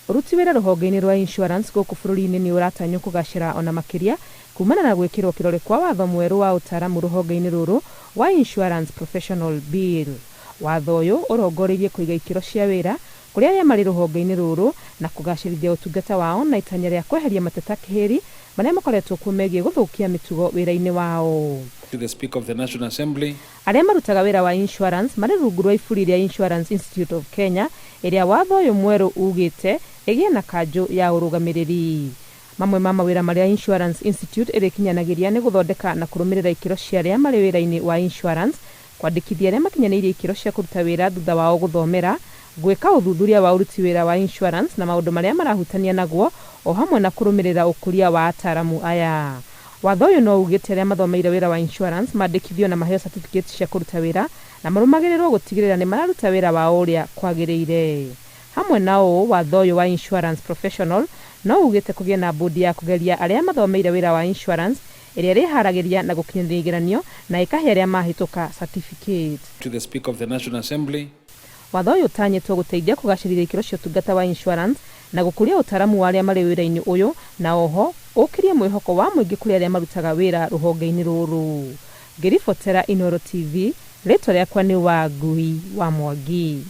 Ũruti wĩra rũhonge-inĩ rwa insurance gũkũ bũrũri-inĩ nĩ ũratanywo kũgacĩra ona makĩria kumana na gwĩkĩrwo kĩrore kwa watho mwerũ wa ũtaaramu rũhonge-inĩ rũrũ wa Insurance Professional Bill. Watho ũyũ ũrongoreirie kũiga ikĩro cia wĩra kũrĩ arĩa marĩ rũhonge-inĩ rũrũ na kũgacĩrithia ũtungata wao na itanya rĩa kweheria mateta kĩhĩri marĩa makoretwo kuo megiĩ gũthũkia mĩtugo wĩra-inĩ wao. To the Speaker of the National Assembly. Arĩa marutaga wĩra wa insurance marĩ rungu rwa iburi rĩa Insurance Institute of Kenya ĩrĩa watho ũyũ mwerũ ugĩte ĩgĩe na kanjũ ya ũrũgamĩrĩri. Mamwe ma mawĩra marĩa Insurance Institute ĩrĩkinyanagĩria nĩ gũthondeka na kũrũmĩrĩra ikĩro cia arĩa marĩ wĩra-inĩ wa insurance, kwandĩkithia arĩa makinyanĩirie ikĩro cia kũruta wĩra thutha wao gũthomera, gwĩka ũthuthuria wa ũruti wĩra wa insurance na maũndũ marĩa marahutania naguo o hamwe na kũrũmĩrĩra ũkũria wa ataaramu aya. Watho ũyũ no ugĩte arĩa mathomeire wĩra wa insurance mandĩkithio na maheo certificate cia kũruta wĩra na marũmagĩrĩrwo gũtigĩrĩra nĩ mararuta wĩra wao ũrĩa kwagĩrĩire. Hamwe na ũũ, watho ũyũ wa Insurance Professional no ugĩte kũgĩe na mbũndi ya kũgeria arĩa mathomeire wĩra wa insurance ĩrĩa ĩrĩharagĩria na gũkinyanĩria igeranio na ĩkahe arĩa mahĩtũka certificate. To the Speaker of the National Assembly. Watho ũyũ ũtanyĩtwo gũteithia kũgacĩrithia ikĩro cia ũtungata wa insurance na gũkũria ũtaramu wa arĩa marĩ wĩra-inĩ ũyũ na oho ũkĩrie mwĩhoko wa mũingĩ kũrĩ arĩa marutaga wĩra rũhonge-inĩ rũrũ. Ngĩribotera Inooro TV, rĩtwa rĩakwa nĩ Wangui wa Mwangi.